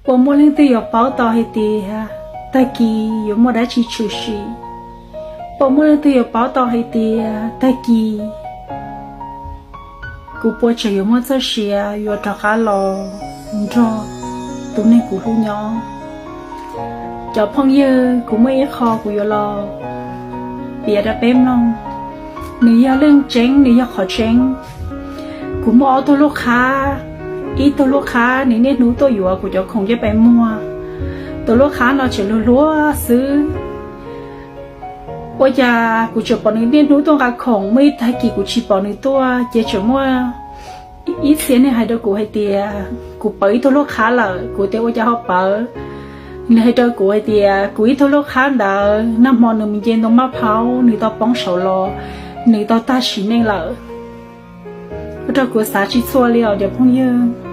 Puas muaj leej twg yuav paub tau hais tias tag kis yuav muaj dab tsi tshwm sim? Puas muaj leej twg yuav paub tau hais tias tag kis kuv puas tseem yuav muaj txoj sia yuav rov qab los nrog tus neeg kuv hlub nyob? Cov phooj ywg, kuv muaj ib qho kuv yuav los piav rau peb mloog. Nws yog leej tseeb, nws yog qhov tseeb. Kuv muaj ob tug lub qhab, ib tug lub qhab nws niaj hnub tuaj yuav kuv cov khoom coj pais muag. Tus lub qhab no tseem hluas hluas xwb. Ua cas kuv tseem pom nws niaj hnub tuaj nqa khoom, muaj ib tag kis kuv tsis pom nws tuaj, ces tseem muaj ib txhia neeg hais rau kuv hais tias kuv pawv ib tug lub qhab lawm. Kuv tias ua cas ho pawv? Nws hais rau kuv hais tias kuv ib tug lub qhab ntawd nag hmo nws mus nce ntoo maj phaub, nws tau poob saud los, nws tau tag sim neej lawm. Ua rau kuv xav tsis txhua li os cov phooj ywg.